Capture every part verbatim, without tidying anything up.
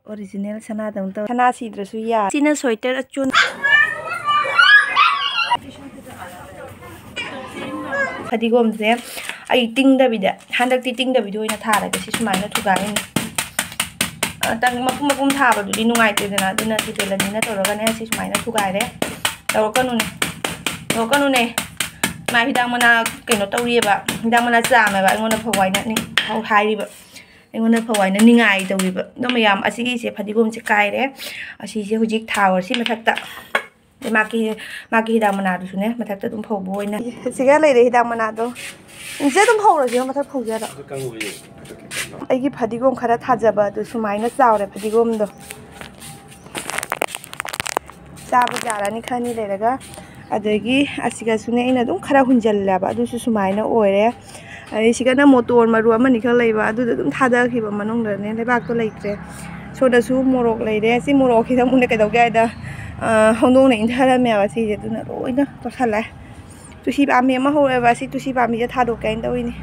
Original ꯁꯅꯥꯗꯧꯅ ꯇꯧ꯫ ꯁꯅꯥ ꯁꯤꯗ꯭ꯔꯁꯨ ꯌꯥ꯫ ꯁꯤꯅ ꯁ꯭ꯋꯦꯇꯔ ꯑꯆꯣꯟ꯫ ꯐꯗꯤꯒꯣꯝꯁꯦ ꯑꯩ ꯇꯤꯡꯗꯕꯤꯗ, ꯍꯟꯗꯛꯇꯤ ꯇꯤꯡꯗꯕꯤꯗ ꯑꯣꯏꯅ ꯊꯥꯔꯒꯦ꯫ ꯁꯤ ꯁꯨꯃꯥꯏꯅ ꯊꯨꯒꯥꯏꯔꯅꯤ꯫ ꯑ, ꯇꯪ-, ꯃꯄꯨꯝ ꯃꯄꯨꯝ ꯊꯥꯕꯗꯨꯗꯤ ꯅꯨꯡꯉꯥꯏꯇꯦꯗꯅ, ꯑꯗꯨꯅ ꯁꯤ ꯇꯦꯂꯅꯤꯅ ꯇꯧꯔꯒꯅꯦ ꯁꯤ ꯁꯨꯃꯥꯏꯅ ꯊꯨꯒꯥꯏꯔꯦ꯫ ꯇꯧꯔꯛꯀꯅꯨꯅꯦ, ꯇꯧꯔꯛꯀꯅꯨꯅꯦ꯫ ꯃꯥ ꯍꯤꯗꯥꯛ ꯃꯅꯥ ꯀꯩꯅꯣ ꯇꯧꯔꯤꯑꯕ, ꯍꯤꯗꯥꯛ ꯃꯅꯥ ꯆꯥꯝꯃꯦꯕ, ꯑꯩꯉꯣꯟꯗ ꯐꯧ ꯍꯥꯏꯅ ꯅꯤꯡ-, ꯐꯧ ꯍꯥꯏꯔꯤꯕ꯫ ꯑꯩꯉꯣꯟꯗ ꯐꯧ ꯍꯥꯏꯅ ꯅꯤꯡꯉꯥꯏ ꯇꯧꯔꯤꯕ꯫ ꯑꯗꯣ ꯃꯌꯥꯝ, ꯑꯁꯤꯒꯤꯁꯦ ꯐꯗꯤꯒꯣꯝꯁꯦ ꯀꯥꯏꯔꯦ꯫ ꯑꯁꯤꯁꯦ ꯍꯧꯖꯤꯛ ꯊꯥꯎꯔꯁꯤ ꯃꯊꯛꯇ꯫ ꯑꯗꯩ ꯃꯥꯒꯤ, ꯃꯥꯒꯤ ꯍꯤꯗꯥꯛ ꯃꯅꯥꯗꯨꯁꯨꯅꯦ ꯃꯊꯛꯇ ꯑꯗꯨꯝ ꯐꯧꯕ ꯑꯣꯏꯅ꯫ ꯁꯤꯒ ꯂꯩꯔꯦ ꯍꯤꯗꯥꯛ ꯃꯅꯥꯗꯣ꯫ ꯏꯆꯦ ꯑꯗꯨꯝ ꯐꯧꯔꯁꯤꯔꯣ, ꯃꯊꯛ ꯐꯧꯖꯔꯣ? ꯑꯗꯨ ꯀꯪꯉꯣꯏꯌꯦ꯫ ꯑꯩꯒꯤ ꯐꯗꯤꯒꯣꯝ ꯈꯔ ꯊꯥꯖꯕ ꯑꯗꯨ ꯁꯨꯃꯥꯏꯅ ꯆꯥꯎꯔꯦ ꯐꯗꯤꯒꯣꯝꯗꯣ꯫ ꯆꯥꯕ ꯌꯥꯔꯅꯤ ꯈꯔꯅꯤ ꯂꯩꯔꯒ꯫ ꯑꯗꯒꯤ ꯑꯁꯤꯒꯁꯨꯅꯦ ꯑꯩꯅ ꯑꯗꯨꯝ ꯈꯔ ꯍꯨꯟꯖꯜꯂꯦꯕ, ꯑꯗꯨꯁꯨ ꯁꯨꯃꯥꯏꯅ ꯑꯣꯏꯔꯦ꯫ ꯑꯗꯩ ꯁꯤꯒꯅ ꯃꯣꯇꯣꯔ ꯃꯔꯨ ꯑꯃꯅꯤꯈꯛ ꯂꯩꯕ, ꯑꯗꯨꯗ ꯑꯗꯨꯝ ꯊꯥꯗꯈꯤꯕ ꯃꯅꯨꯡꯗꯅꯦ, ꯂꯩꯕꯥꯛꯇꯣ ꯂꯩꯇ꯭ꯔꯦ꯫ ꯁꯣꯝꯗꯁꯨ ꯃꯣꯔꯣꯛ ꯂꯩꯔꯦ꯫ ꯁꯤ ꯃꯣꯔꯣꯛꯁꯤꯗ ꯑꯃꯨꯛꯅꯦ ꯀꯩꯗꯧꯒꯦ ꯍꯥꯏꯗ, ꯑ, ꯍꯧꯗꯣꯡꯅ ꯏꯟꯊꯔꯝꯃꯦꯕ ꯁꯤꯁꯦ, ꯑꯗꯨꯅ ꯂꯣꯏꯅ ꯇꯣꯠꯁꯜꯂꯦ꯫ ꯇꯨꯜꯁꯤ ꯄꯥꯝꯕꯤ ꯑꯃ ꯍꯧꯋꯦꯕ, ꯁꯤ ꯇꯨꯜꯁꯤ ꯄꯥꯝꯕꯤꯁꯦ ꯊꯥꯗꯣꯛꯀꯦ ꯍꯥꯏꯅ ꯇꯧꯔꯤꯅꯤ꯫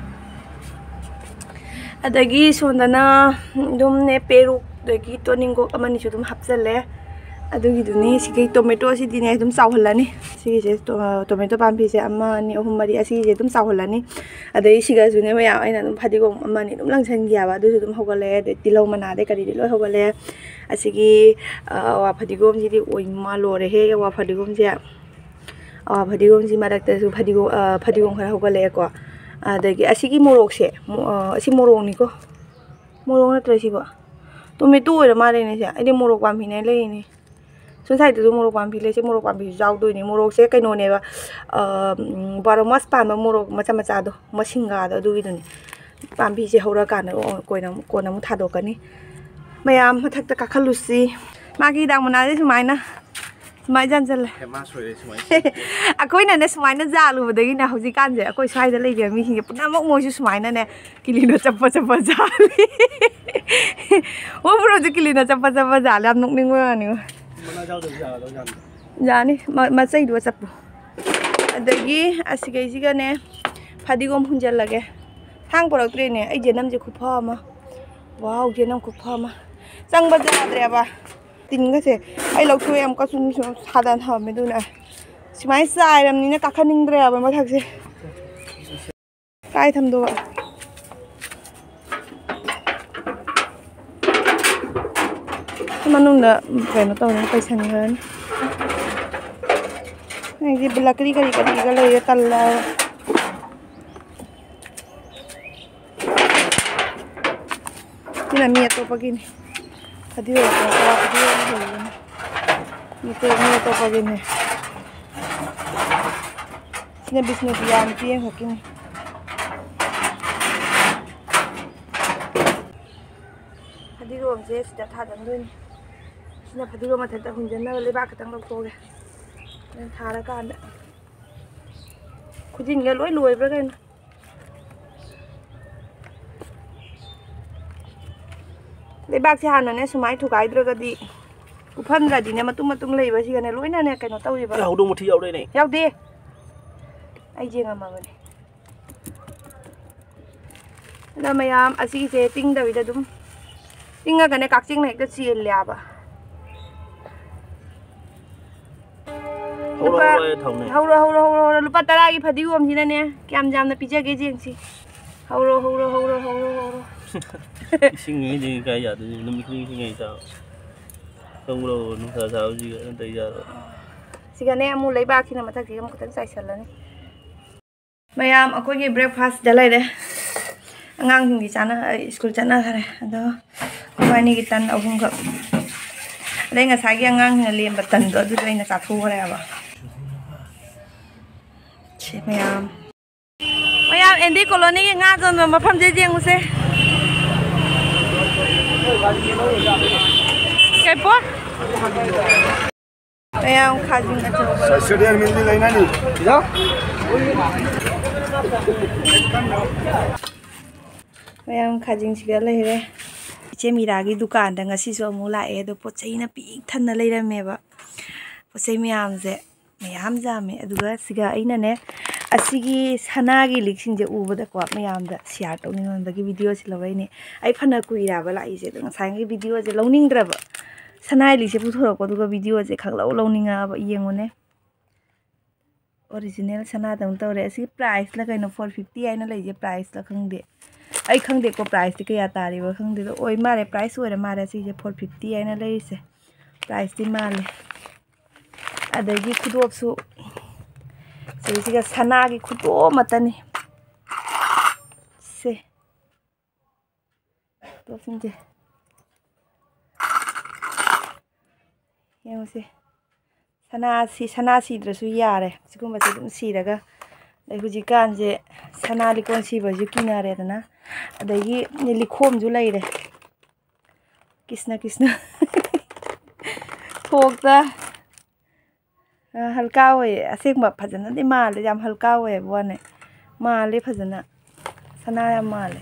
ꯑꯗꯒꯤ ꯁꯣꯝꯗꯅ ꯑꯗꯨꯝꯅꯦ ꯄꯦꯔꯨꯛ, ꯑꯗꯒꯤ ꯇꯣꯅꯤꯡꯀꯣꯛ ꯑꯃꯅꯤꯁꯨ ꯑꯗꯨꯝ ꯍꯥꯞꯆꯜꯂꯦ꯫ ꯑꯗꯨꯒꯤꯗꯨꯅꯤ꯫ ꯁꯤꯒꯤ ꯇꯣꯃꯦꯇꯣꯁꯤꯗꯤꯅꯦ ꯑꯗꯨꯝ ꯆꯥꯎꯍꯜꯂꯅꯤ꯫ ꯁꯤꯒꯤꯁꯦ ꯇꯣ-, ꯇꯣꯃꯦꯇꯣ ꯄꯥꯝꯕꯤꯁꯦ ꯑꯃ, ꯑꯅꯤ, ꯑꯍꯨꯝ, ꯃꯔꯤ, ꯑꯁꯤꯒꯤꯁꯦ ꯑꯗꯨꯝ ꯆꯥꯎꯍꯜꯂꯅꯤ꯫ ꯑꯗꯩ ꯁꯤꯒꯁꯨꯅꯦ ꯃꯌꯥꯝ ꯑꯩꯅ ꯑꯗꯨꯝ ꯐꯗꯤꯒꯣꯝ ꯑꯃ, ꯑꯅꯤ ꯑꯗꯨꯝ ꯂꯪꯁꯟꯈꯤꯑꯕ, ꯑꯗꯨꯁꯨ ꯑꯗꯨꯝ ꯍꯧꯒꯠꯂꯛꯑꯦ꯫ ꯑꯗꯩ ꯇꯤꯜꯍꯧ ꯃꯅꯥꯗꯩ ꯀꯔꯤꯗꯤ ꯂꯣꯏ ꯍꯧꯒꯠꯂꯛꯑꯦ꯫ ꯑꯁꯤꯒꯤ, ꯑ, ꯑꯋꯥ ꯐꯗꯤꯒꯣꯝꯁꯤꯗꯤ ꯑꯣꯏꯃꯥ ꯂꯣꯏꯔꯦꯍꯦ, ꯑꯋꯥ ꯐꯗꯤꯒꯣꯝꯁꯦ꯫ ꯑꯋꯥ ꯐꯗꯤꯒꯣꯝꯁꯤ ꯃꯔꯛꯇꯁꯨ ꯐꯗꯤꯒꯣꯝ, ꯑ, ꯐꯗꯤꯒꯣꯝ ꯈꯔ ꯍꯧꯒꯠꯂꯛꯑꯦꯀꯣ꯫ ꯑꯗꯒꯤ ꯑꯁꯤꯒꯤ ꯃꯣꯔꯣꯛꯁꯦ, ꯃꯣ-, ꯑ, ꯑꯁꯤ ꯃꯣꯔꯣꯛꯅꯤꯀꯣ꯫ ꯃꯣꯔꯣꯛ ꯅꯠꯇ꯭ꯔꯦ ꯁꯤꯕꯣ꯫ ꯇꯣꯃꯦꯇꯣ ꯑꯣꯏꯔ ꯃꯥꯜꯂꯦꯅꯦ ꯁꯦ꯫ ꯑꯩꯗꯤ ꯃꯣꯔꯣꯛ ꯄꯥꯝꯕꯤꯅꯦ ꯂꯩꯔꯤꯅꯦ꯫ ꯁꯣꯝ ꯁꯥꯏꯗꯠꯇꯁꯨ ꯃꯣꯔꯣꯛ ꯄꯥꯝꯕꯤ ꯂꯩ꯫ ꯁꯤ ꯃꯣꯔꯣꯛ ꯄꯥꯝꯕꯤꯁꯨ ꯌꯥꯎꯗꯣꯏꯅꯤ꯫ ꯃꯣꯔꯣꯛꯁꯦ ꯀꯩꯅꯣꯅꯦꯕ, ꯑ, ꯎꯝ, ꯕꯥꯔꯣ ꯃꯥꯁ ꯄꯥꯟꯕ ꯃꯣꯔꯣꯛ ꯃꯆꯥ ꯃꯆꯥꯗꯣ, ꯃꯁꯤꯡꯒꯥꯗꯣ, ꯑꯗꯨꯒꯤꯗꯨꯅꯤ꯫ ꯄꯥꯝꯕꯤꯁꯦ ꯍꯧꯔꯀꯥꯟꯗ ꯑꯣ-, ꯀꯣꯟꯅ ꯑꯃꯨꯛ, ꯀꯣꯟꯅ ꯑꯃꯨꯛ ꯊꯥꯗꯣꯛꯀꯅꯤ꯫ ꯃꯌꯥꯝ ꯃꯊꯛꯇ ꯀꯥꯈꯠꯂꯨꯁꯤ꯫ ꯃꯥꯒꯤ ꯍꯤꯗꯥꯛ ꯃꯅꯥꯁꯦ ꯁꯨꯃꯥꯏꯅ, ꯁꯨꯃꯥꯏꯅ ꯌꯥꯟꯁꯤꯜꯂꯦ꯫ ꯍꯦ, ꯃꯥ ꯁꯣꯏꯔꯦ ꯁꯨꯃꯥꯏꯅ꯫ ꯑꯩꯈꯣꯏꯅꯅꯦ ꯁꯨꯃꯥꯏꯅ ꯌꯥꯜꯂꯨꯕꯗꯒꯤꯅꯦ ꯍꯧꯖꯤꯛꯀꯥꯟꯁꯦ ꯑꯩꯈꯣꯏ ꯁ꯭ꯋꯥꯏꯗ ꯂꯩꯔꯤꯕ ꯃꯤꯁꯤꯡꯁꯦ ꯄꯨꯝꯅꯃꯛ ꯃꯣꯏꯁꯨ ꯁꯨꯃꯥꯏꯅꯅꯦ ꯀꯤꯂꯤꯅ ꯆꯞꯄ ꯆꯞꯄ ꯖꯥꯠꯂꯤ꯫ ꯑꯣ, ꯕ꯭ꯔꯣꯁꯦ ꯀꯤꯂꯤꯅ ꯆꯞꯄ ꯆꯞꯄ ꯖꯥꯠꯂꯤ꯫ ꯌꯥꯝ ꯅꯣꯛꯅꯤꯡꯕ ꯋꯥꯅꯤꯉꯣ꯫ ꯃꯅꯥ ꯌꯥꯎꯗꯕꯁꯨ ꯌꯥꯔꯗꯧ ꯖꯥꯠꯅꯤ꯫ ꯌꯥꯅꯤ꯫ ꯃ-, ꯃꯆꯩꯗꯨꯒ ꯆꯞꯄꯨ꯫ ꯑꯗꯒꯤ ꯑꯁꯤꯈꯩꯁꯤꯒꯅꯦ ꯐꯗꯤꯒꯣꯝ ꯍꯨꯟꯖꯜꯂꯒꯦ꯫ ꯊꯥꯡ ꯄꯨꯔꯛꯇ꯭ꯔꯦꯅꯦ꯫ ꯑꯩ ꯖꯦꯅꯝꯁꯦ ꯈꯨꯐ ꯑꯃ꯫ ꯋꯥꯎ, ꯖꯦꯅꯝ ꯈꯨꯐ ꯑꯃ꯫ ꯆꯪꯕꯁꯦ ꯌꯥꯗ꯭ꯔꯦꯕ꯫ ꯇꯤꯟꯒꯁꯦ ꯑꯩ ꯂꯧꯊꯣꯛꯑꯦ ꯑꯃꯨꯛꯀ ꯁꯨꯝ ꯁꯨꯝ ꯁꯥꯗꯅ ꯊꯝꯃꯝꯃꯦ꯫ ꯑꯗꯨꯅ ꯁꯨꯃꯥꯏꯅ ꯆꯥꯏꯔꯕꯅꯤꯅ ꯀꯥꯈꯠꯅꯤꯡꯗ꯭ꯔꯦꯕ ꯃꯊꯛꯁꯦ꯫ ꯀꯥꯏ ꯊꯝꯗꯣꯏꯕ? ꯁꯤ ꯃꯅꯨꯡꯗ ꯀꯩꯅꯣ ꯇꯧꯔꯦ, ꯄꯩꯁꯟꯈ꯭ꯔꯅꯤ꯫ ꯑꯩꯗꯤ ꯂꯀ꯭ꯔꯤ ꯀꯔꯤ ꯀꯔꯤꯒ ꯂꯩꯔꯦ, ꯇꯜꯂꯦ꯫ ꯁꯤꯅ ꯃꯤ ꯑꯇꯣꯞꯄꯒꯤꯅꯤ꯫ ꯐꯗꯤꯒꯣꯝ ꯀꯣꯛꯄ, ꯐꯗꯤꯒꯣꯝ ꯍꯩꯕꯅꯤ꯫ ꯃꯤ ꯑꯇꯣꯞ-, ꯃꯤ ꯑꯇꯣꯞꯄꯒꯤꯅꯤ꯫ ꯁꯤꯅ ꯕꯤꯁꯅꯨꯄ꯭ꯔꯤꯌꯥ ꯅꯨꯄꯤ ꯑꯃꯈꯛꯀꯤꯅꯤ꯫ ꯐꯗꯤꯒꯣꯝꯁꯦ ꯁꯤꯗ ꯊꯥꯖꯤꯟꯗꯣꯏꯅꯤ꯫ ꯁꯤꯅ ꯐꯗꯤꯒꯣꯝ ꯃꯊꯛꯇ ꯍꯨꯟꯖꯟꯅꯕ ꯂꯩꯕꯥꯛ ꯈꯤꯇꯪ ꯂꯧꯊꯣꯛꯑꯒꯦ꯫ ꯑꯗꯨ ꯊꯥꯔꯀꯥꯟꯗ ꯈꯨꯖꯤꯟꯒ ꯂꯣꯏ ꯂꯣꯏꯕ꯭ꯔꯥ ꯀꯩꯅꯣ? ꯂꯩꯕꯥꯛꯁꯦ ꯍꯥꯟꯅꯅꯦ ꯁꯨꯃꯥꯏ ꯊꯨꯒꯥꯏꯗ꯭ꯔꯒꯗꯤ, ꯎꯐꯟꯗ꯭ꯔꯗꯤꯅꯦ, ꯃꯇꯨꯝ ꯃꯇꯨꯝ ꯂꯩꯕꯁꯤꯒꯅꯦ ꯂꯣꯏꯅꯅꯦ ꯀꯩꯅꯣ ꯇꯧꯔꯤꯕ꯫ ꯑꯦ, ꯍꯧꯗꯣꯡ ꯃꯊꯤ ꯌꯥꯎꯔꯦꯅꯦ꯫ ꯌꯥꯎꯗꯦ꯫ ꯑꯩ ꯌꯦꯡꯉꯝꯃꯕꯅꯦ꯫ ꯑꯗꯣ ꯃꯌꯥꯝ ꯑꯁꯤꯒꯤꯁꯦ ꯇꯤꯡꯗꯕꯤꯗ ꯑꯗꯨꯝ ꯇꯤꯡꯉꯒꯅꯦ ꯀꯛꯆꯤꯡꯅ ꯍꯦꯛꯇ ꯆꯦꯜꯂꯦꯕ꯫ ꯍꯧꯔꯣ, ꯂꯨꯄꯥ ꯍꯧꯔꯣ, ꯑꯩ ꯊꯝꯃꯦ꯫ ꯍꯧꯔꯣ, ꯍꯧꯔꯣ, ꯍꯧꯔꯣ, ꯍꯧꯔꯣ꯫ ꯂꯨꯄꯥ ꯇꯔꯥꯒꯤ ꯐꯗꯤꯒꯣꯝꯁꯤꯅꯅꯦ ꯀꯌꯥꯝ ꯌꯥꯝꯅ ꯄꯤꯖꯒꯦ ꯌꯦꯡꯁꯤ꯫ ꯍꯧꯔꯣ, ꯍꯧꯔꯣ, ꯍꯧꯔꯣ, ꯍꯧꯔꯣ, ꯍꯧꯔꯣ꯫ ꯏꯁꯤꯡ ꯉꯩꯗꯤ ꯀꯥꯏ ꯌꯥꯗꯣꯏꯅꯣ? ꯅꯨꯃꯤꯠ ꯈꯨꯗꯤꯡꯒꯤ ꯏꯁꯤꯡ ꯉꯩ ꯆꯥꯕ꯫ ꯇꯧꯔꯣ, ꯅꯨꯡꯁꯥ ꯁꯥꯕꯁꯤꯒ ꯅꯠꯇ꯭ꯔꯗꯤ ꯌꯥꯔꯣꯏ꯫ ꯁꯤꯒꯅꯦ ꯑꯃꯨꯛ ꯂꯩꯕꯥꯛꯁꯤꯅ ꯃꯊꯛꯁꯤꯒ ꯑꯃꯨꯛ ꯈꯤꯇꯪ ꯆꯥꯏꯁꯜꯂꯅꯤ꯫ ꯃꯌꯥꯝ, ꯑꯩꯈꯣꯏꯒꯤ breakfast ꯗ ꯂꯩꯔꯦ꯫ ꯑꯉꯥꯡꯁꯤꯡꯗꯤ ꯆꯥꯅ-, ꯁ꯭ꯀꯨꯜ ꯆꯠꯅꯈ꯭ꯔꯦ꯫ ꯑꯗꯣ ꯑꯩꯈꯣꯏ ꯑꯅꯤꯒꯤ ꯇꯟ ꯑꯍꯨꯝꯈꯛ꯫ ꯑꯗꯩ ꯉꯁꯥꯏꯒꯤ ꯑꯉꯥꯡꯁꯤꯡꯅ ꯂꯦꯝꯕ ꯇꯟꯗꯣ ꯑꯗꯨꯗꯣ ꯑꯩꯅ ꯆꯥꯊꯣꯛꯈ꯭ꯔꯦꯕ꯫ ꯁꯤ ꯃꯌꯥꯝ꯫ ꯃꯌꯥꯝ, ꯑꯦꯟꯗꯤ ꯀꯣꯂꯣꯅꯤꯒꯤ ꯉꯥ ꯌꯣꯟꯕ ꯃꯐꯝꯁꯦ ꯌꯦꯡꯉꯨꯁꯦ꯫ ꯀꯩ ꯄꯣꯠ? ꯃꯌꯥꯝ, ꯈꯥꯖꯤꯡ ꯑꯆꯧꯕ꯫ ꯁꯥꯏꯁꯣꯗꯤꯌꯥꯟ ꯃꯤꯜꯗꯤ ꯂꯩꯅꯅꯤ꯫ ꯃꯌꯥꯝ, ꯈꯥꯖꯤꯡꯁꯤꯒ ꯂꯩꯔꯦ꯫ ꯏꯆꯦ ꯃꯤꯔꯥꯒꯤ ꯗꯨꯀꯥꯟꯗ ꯉꯁꯤꯁꯨ ꯑꯃꯨꯛ ꯂꯥꯛꯑꯦ꯫ ꯑꯗꯣ ꯄꯣꯠ ꯆꯩꯅ ꯄꯤꯛ ꯊꯟꯅ ꯂꯩꯔꯝꯃꯦꯕ꯫ ꯄꯣꯠ ꯆꯩ ꯃꯌꯥꯝꯁꯦ ꯃꯌꯥꯝ ꯌꯥꯝꯃꯦ꯫ ꯑꯗꯨꯒ ꯁꯤꯒ ꯑꯩꯅꯅꯦ, ꯑꯁꯤꯒꯤ ꯁꯅꯥꯒꯤ ꯂꯤꯛꯁꯤꯡꯁꯦ ꯎꯕꯗꯀꯣ, ꯃꯌꯥꯝꯗ ꯁꯤꯌꯥꯔ ꯇꯧꯅꯤꯡꯃꯟꯕꯒꯤ ꯚꯤꯗꯤꯑꯣꯁꯦ ꯂꯧꯔꯛꯏꯅꯦ꯫ ꯑꯩ ꯐꯅ ꯀꯨꯏꯔꯕ ꯂꯥꯛꯏꯁꯦ, ꯑꯗꯣ ꯉꯁꯥꯏꯒꯤ ꯚꯤꯗꯤꯑꯣꯁꯦ ꯂꯧꯅꯤꯡꯗ꯭ꯔꯕ꯫ ꯁꯅꯥꯒꯤ ꯂꯤꯛꯁꯦ ꯄꯨꯊꯣꯔꯛꯄ, ꯑꯗꯨꯒ ꯚꯤꯗꯤꯑꯣꯁꯦ ꯈꯪꯂꯧ ꯂꯧꯅꯤꯡꯉꯛꯑꯕ꯫ ꯌꯦꯡꯉꯨꯅꯦ, ꯑꯣꯔꯤꯖꯤꯅꯦꯜ ꯁꯅꯥꯗꯧꯅ ꯇꯧꯔꯦ꯫ ꯑꯁꯤ ꯄ꯭ꯔꯥꯏꯁꯂ ꯀꯩꯅꯣ, ꯐꯣꯔ ꯐꯤꯐꯇꯤ ꯍꯥꯏꯅ ꯂꯩꯁꯦ, ꯄ꯭ꯔꯥꯏꯁꯂ ꯈꯪꯗꯦ꯫ ꯑꯩ ꯈꯪꯗꯦꯀꯣ, ꯄ꯭ꯔꯥꯏꯁꯇꯤ ꯀꯌꯥ ꯇꯥꯔꯤꯕ ꯈꯪꯗꯦ꯫ ꯑꯗꯣ ꯑꯣꯏ ꯃꯥꯜꯂꯦ, ꯄ꯭ꯔꯥꯏꯁ ꯑꯣꯏꯔ ꯃꯥꯜꯂꯦ ꯁꯤꯁꯦ, ꯐꯣꯔ ꯐꯤꯐꯇꯤ ꯍꯥꯏꯅ ꯂꯩꯔꯤꯁꯦ꯫ ꯄ꯭ꯔꯥꯏꯁꯇꯤ ꯃꯥꯜꯂꯦ꯫ ꯑꯗꯒꯤ ꯈꯨꯗꯣꯞꯁꯨ, ꯁꯤꯁꯤꯒ ꯁꯅꯥꯒꯤ ꯈꯨꯗꯣꯞ ꯑꯃꯠꯇꯅꯤ꯫ ꯁꯦ, ꯈꯨꯗꯣꯞꯁꯤꯡꯁꯦ ꯌꯦꯡꯉꯨꯁꯦ꯫ ꯁꯅꯥ ꯁꯤ-, ꯁꯅꯥ ꯁꯤꯗ꯭ꯔꯁꯨ ꯌꯥꯔꯦ꯫ ꯁꯤꯒꯨꯝꯕꯁꯦ ꯑꯗꯨꯝ ꯁꯤꯔꯒ, ꯑꯗꯩ ꯍꯧꯖꯤꯛꯀꯥꯟꯁꯦ ꯁꯅꯥ ꯂꯤꯛꯀꯣꯟ ꯁꯤꯕꯁꯨ ꯀꯤꯅꯔꯦꯗꯅ꯫ ꯑꯗꯒꯤ ꯂꯤꯛꯈꯣꯝꯁꯨ ꯂꯩꯔꯦ꯫ ꯀ꯭ꯔꯤꯁꯅ, ꯀ꯭ꯔꯤꯁꯅ꯫ ꯊꯣꯛꯇ꯫ ꯑ, ꯍꯜꯀꯥ ꯑꯣꯏꯌꯦ꯫ ꯑꯁꯦꯡꯕ ꯐꯖꯅꯗꯤ ꯃꯥꯜꯂꯦ, ꯌꯥꯝ ꯍꯜꯀꯥ ꯑꯣꯏꯌꯦꯕ ꯋꯥꯅꯦ꯫ ꯃꯥꯜꯂꯦ ꯐꯖꯅ꯫ ꯁꯅꯥ ꯌꯥꯝ ꯃꯥꯜꯂꯦ꯫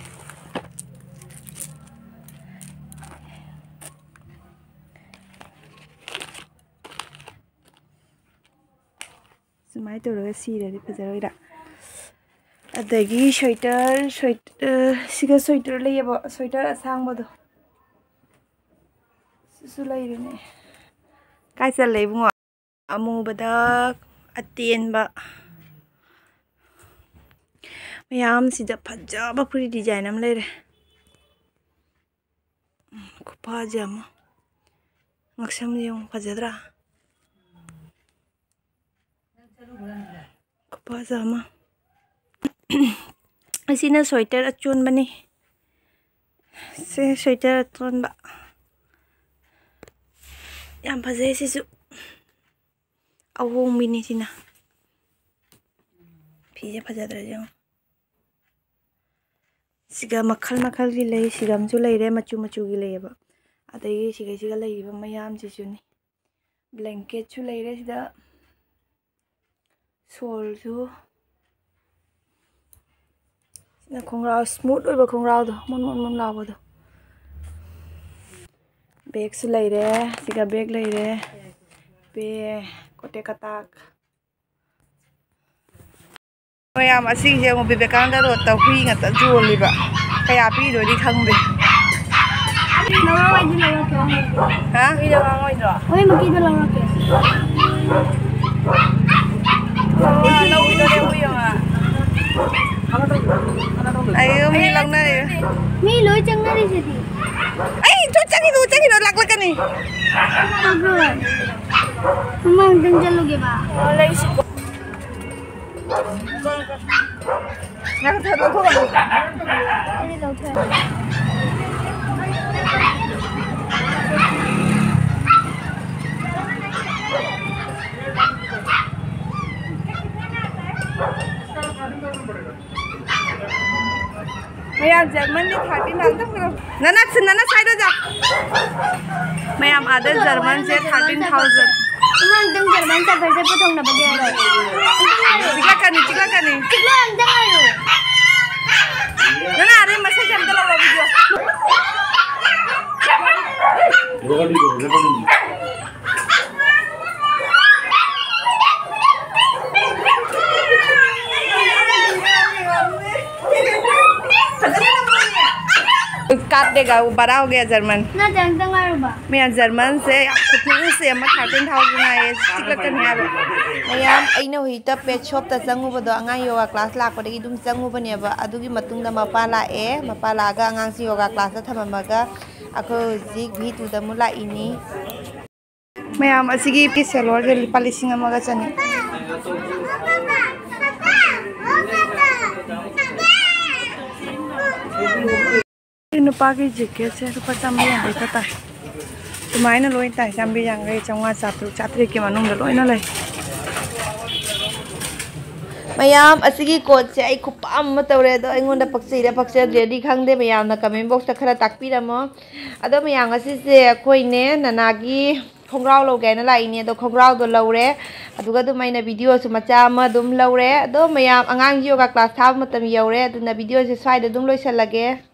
ꯁꯨꯃꯥꯏꯅ ꯇꯧꯔꯒ ꯁꯤꯔꯗꯤ ꯐꯖꯔꯣꯏꯗ꯫ ꯑꯗꯒꯤ ꯁ꯭ꯋꯦꯇꯔ, ꯁ꯭ꯋꯦꯇꯔ, ꯁꯤꯒ ꯁ꯭ꯋꯦꯇꯔ ꯂꯩꯌꯦꯕ, ꯁ꯭ꯋꯦꯇꯔ ꯑꯁꯥꯡꯕꯗꯣ꯫ ꯁꯤꯁꯨ ꯂꯩꯔꯤꯅꯦ꯫ ꯀꯥꯏ ꯆꯠꯂꯦ ꯏꯕꯨꯡꯉꯣ? ꯑꯃꯨꯕꯗ ꯑꯇꯦꯟꯕ ꯃꯌꯥꯝꯁꯤꯗ ꯐꯖꯕ ꯐꯨꯔꯤꯠ ꯗꯤꯖꯥꯏꯟ ꯑꯃ ꯂꯩꯔꯦ꯫ ꯎꯝ, ꯈꯨꯐꯖ ꯑꯃ꯫ ꯉꯛꯁꯝ ꯌꯦꯡꯉꯨ, ꯐꯖꯗ꯭ꯔꯥ? ꯈꯨꯐꯖ ꯑꯃ꯫ ꯑꯁꯤꯅ ꯁ꯭ꯋꯦꯇꯔ ꯑꯆꯣꯟꯕꯅꯤ꯫ ꯁꯦ, ꯁ꯭ꯋꯦꯇꯔ ꯑꯆꯣꯟꯕ꯫ ꯌꯥꯝ ꯐꯖꯩ ꯁꯤꯁꯨ꯫ ꯑꯍꯣꯡꯕꯤꯅꯤ ꯁꯤꯅ꯫ ꯐꯤꯁꯦ ꯐꯖꯗ꯭ꯔꯥ ꯌꯦꯡꯉꯣ꯫ ꯁꯤꯒ ꯃꯈꯜ ꯃꯈꯜꯒꯤ ꯂꯩ, ꯁꯤꯒꯝꯁꯨ ꯂꯩꯔꯦ, ꯃꯆꯨ ꯃꯆꯨꯒꯤ ꯂꯩꯌꯦꯕ꯫ ꯑꯗꯒꯤ ꯁꯤꯒꯩꯁꯤꯒ ꯂꯩꯔꯤꯕ ꯃꯌꯥꯝꯁꯤꯁꯨꯅꯤ꯫ ꯕ꯭ꯂꯦꯡꯀꯦꯠꯁꯨ ꯂꯩꯔꯦ ꯁꯤꯗ꯫ ꯁꯣꯜꯁꯨ꯫ ꯁꯤꯅ ꯈꯣꯡꯒ꯭ꯔꯥꯎ, ꯁ꯭ꯃꯨꯠ ꯑꯣꯏꯕ ꯈꯣꯡꯒ꯭ꯔꯥꯎꯗꯣ, ꯃꯨꯟ ꯃꯨꯟ ꯃꯨꯟ ꯂꯥꯎꯕꯗꯣ꯫ ꯕꯦꯒꯁꯨ ꯂꯩꯔꯦ, ꯁꯤꯒ ꯕꯦꯒ ꯂꯩꯔꯦ꯫ ꯄꯦ, ꯀꯣꯇꯦꯛ ꯀꯇꯥꯛ꯫ ꯃꯌꯥꯝ, ꯑꯁꯤꯒꯤꯁꯦ ꯑꯃꯨꯛ ꯕꯤꯕꯦꯀꯥꯅꯟꯗ ꯔꯣꯗꯇ ꯍꯨꯏ ꯉꯥꯛꯇ ꯌꯣꯜꯂꯤꯕ꯫ ꯀꯌꯥ ꯄꯤꯗꯣꯏꯗꯤ ꯈꯪꯗꯦ꯫ ꯂꯧꯔꯛꯑꯣ, ꯑꯩꯗꯤ ꯂꯧꯔꯛꯀꯦ꯫ ꯍꯥ? ꯍꯨꯏꯗꯣ ꯉꯥꯡꯉꯣꯏꯗ꯭ꯔꯣ? ꯍꯣꯏ, ꯃꯀꯤꯗꯣ ꯂꯧꯔꯛꯀꯦ꯫ ꯂꯧꯈꯤꯗꯣꯔꯦ ꯍꯨꯏ ꯑꯃ꯫ ꯑꯩ ꯃꯤ ꯂꯧꯅꯔꯦ꯫ ꯃꯤ ꯂꯣꯏ ꯆꯪꯅꯔꯤꯁꯤꯗꯤ꯫ ꯑꯩ ꯆꯣ ꯆꯪꯈꯤꯅꯨ, ꯆꯪꯈꯤꯅꯨ, ꯂꯥꯛꯂꯛꯀꯅꯤ꯫ ꯂꯥꯛꯂꯣꯏ꯫ ꯃꯃꯥꯡꯗꯪ ꯆꯠꯂꯨꯒꯦꯕ꯫ ꯑꯣ, ꯂꯩꯁꯤꯀꯣ꯫ ꯃꯌꯥꯝ ꯖꯔꯃꯟꯒꯤ ꯊꯥꯔꯇꯤꯟ ꯊꯥꯎꯖꯟ꯫ ꯅꯅꯥ, ꯅꯅꯥ ꯁ꯭ꯋꯥꯏꯗ ꯖꯥ꯫ ꯃꯌꯥꯝ ꯑꯥꯗ ꯖꯔꯃꯟꯁꯦ ꯊꯥꯔꯇꯤꯟ ꯊꯥꯎꯖꯟ꯫ ꯏꯃꯥ, ꯑꯝꯇꯪ ꯖꯔꯃꯟ ꯁꯐꯔꯁꯦ ꯄꯨꯊꯣꯛꯅꯕꯒꯤ ꯍꯥꯏꯔꯣ꯫ ꯆꯤꯛꯂꯛꯀꯅꯤ, ꯆꯤꯛꯂꯛꯀꯅꯤ꯫ ꯆꯤꯛꯂꯛ ꯑꯝꯇ ꯍꯥꯏꯔꯣ꯫ ꯅꯅꯥ ꯑꯗꯩ ꯃꯁꯛꯁꯦ ꯑꯝꯇ ꯂꯧꯔꯣ ꯚꯤꯗꯤꯑꯣ꯫ ꯀꯥꯠ ꯗꯦꯒꯥ, ꯕꯔꯥ ꯍꯣ ꯒꯌꯥ ꯖꯔꯃꯟ꯫ ꯅꯠꯇꯦ, ꯑꯝꯇ ꯉꯥꯏꯔꯨꯕ꯫ ꯃꯌꯥꯝ ꯖꯔꯃꯟꯁꯦ ꯌꯥꯝ ꯈꯨꯊꯤꯁꯦ ꯑꯃ ꯊꯥꯔꯇꯤꯟ ꯊꯥꯎꯖꯟ ꯍꯥꯏꯌꯦ, ꯆꯤꯛꯂꯛꯀꯅꯤ ꯍꯥꯏꯕ꯫ ꯃꯌꯥꯝ, ꯑꯩꯅ ꯍꯧꯖꯤꯛꯇ ꯄꯦꯠ ꯁꯣꯞꯇ ꯆꯪꯉꯨꯕꯗꯣ ꯑꯉꯥꯡ ꯌꯣꯒꯥ ꯀ꯭ꯂꯥꯁ ꯂꯥꯛꯄꯗꯒꯤ ꯑꯗꯨꯝ ꯆꯪꯉꯨꯕꯅꯦꯕ꯫ ꯑꯗꯨꯒꯤ ꯃꯇꯨꯡꯗ ꯃꯄꯥ ꯂꯥꯛꯑꯦ, ꯃꯄꯥ ꯂꯥꯛꯑꯒ ꯑꯉꯥꯡꯁꯤ ꯌꯣꯒꯥ ꯀ꯭ꯂꯥꯁꯇ ꯊꯝꯃꯝꯃꯒ ꯑꯩꯈꯣꯏ ꯍꯧꯖꯤꯛ ꯚꯤ ꯇꯨꯗ ꯑꯃꯨꯛ ꯂꯥꯛꯏꯅꯤ꯫ ꯃꯌꯥꯝ, ꯑꯁꯤꯒꯤ ꯄꯤ ꯁꯦꯂꯣꯔꯁꯦ ꯂꯨꯄꯥ ꯂꯤꯁꯤꯡ ꯑꯃꯒ ꯆꯅꯤ꯫ ꯅꯨꯄꯥꯒꯤ ꯖꯦꯀꯦꯠꯁꯦ ꯂꯨꯄꯥ ꯆꯥꯝꯃꯔꯤ ꯌꯥꯡꯈꯩ ꯈꯛ ꯇꯥꯏ꯫ ꯑꯗꯨꯃꯥꯏꯅ ꯂꯣꯏ ꯇꯥꯏ, ꯆꯥꯝꯃꯔꯤ ꯌꯥꯡꯈꯩ, ꯆꯥꯝꯃꯉꯥ, ꯆꯥꯇ꯭ꯔꯨꯛ, ꯆꯥꯇ꯭ꯔꯦꯠꯀꯤ ꯃꯅꯨꯡꯗ ꯂꯣꯏꯅ ꯂꯩ꯫ ꯃꯌꯥꯝ, ꯑꯁꯤꯒꯤ ꯀꯣꯠꯁꯦ ꯑꯩ ꯈꯨꯄꯥꯝ ꯑꯃ ꯇꯧꯔꯦ, ꯑꯗꯣ ꯑꯩꯉꯣꯟꯗ ꯄꯛꯆꯩꯔꯥ ꯄꯛꯆꯗ꯭ꯔꯦꯗꯤ ꯈꯪꯗꯦ, ꯃꯌꯥꯝꯅ ꯀꯃꯦꯟ ꯕꯣꯛꯁꯇ ꯈꯔ ꯇꯥꯛꯄꯤꯔꯝꯃꯣ꯫ ꯑꯗꯣ ꯃꯌꯥꯝ, ꯉꯁꯤꯁꯦ ꯑꯩꯈꯣꯏꯅꯦ ꯅꯅꯥꯒꯤ ꯈꯣꯡꯒ꯭ꯔꯥꯎ ꯂꯧꯒꯦ ꯍꯥꯏꯅ ꯂꯥꯛꯏꯅꯦ, ꯑꯗꯣ ꯈꯣꯡꯒ꯭ꯔꯥꯎꯗꯣ ꯂꯧꯔꯦ꯫ ꯑꯗꯨꯒ ꯑꯗꯨꯝ ꯑꯩꯅ ꯚꯤꯗꯤꯑꯣꯁꯨ ꯃꯆꯥ ꯑꯃ ꯑꯗꯨꯝ ꯂꯧꯔꯦ꯫ ꯑꯗꯣ ꯃꯌꯥꯝ, ꯑꯉꯥꯡꯒꯤ ꯌꯣꯒꯥ ꯀ꯭ꯂꯥꯁ ꯊꯥꯕ ꯃꯇꯝ ꯌꯧꯔꯦ, ꯑꯗꯨꯅ ꯚꯤꯗꯤꯑꯣꯁꯦ ꯁ꯭ꯋꯥꯏꯗ ꯑꯗꯨꯝ ꯂꯣꯏꯁꯤꯜꯂꯒꯦ꯫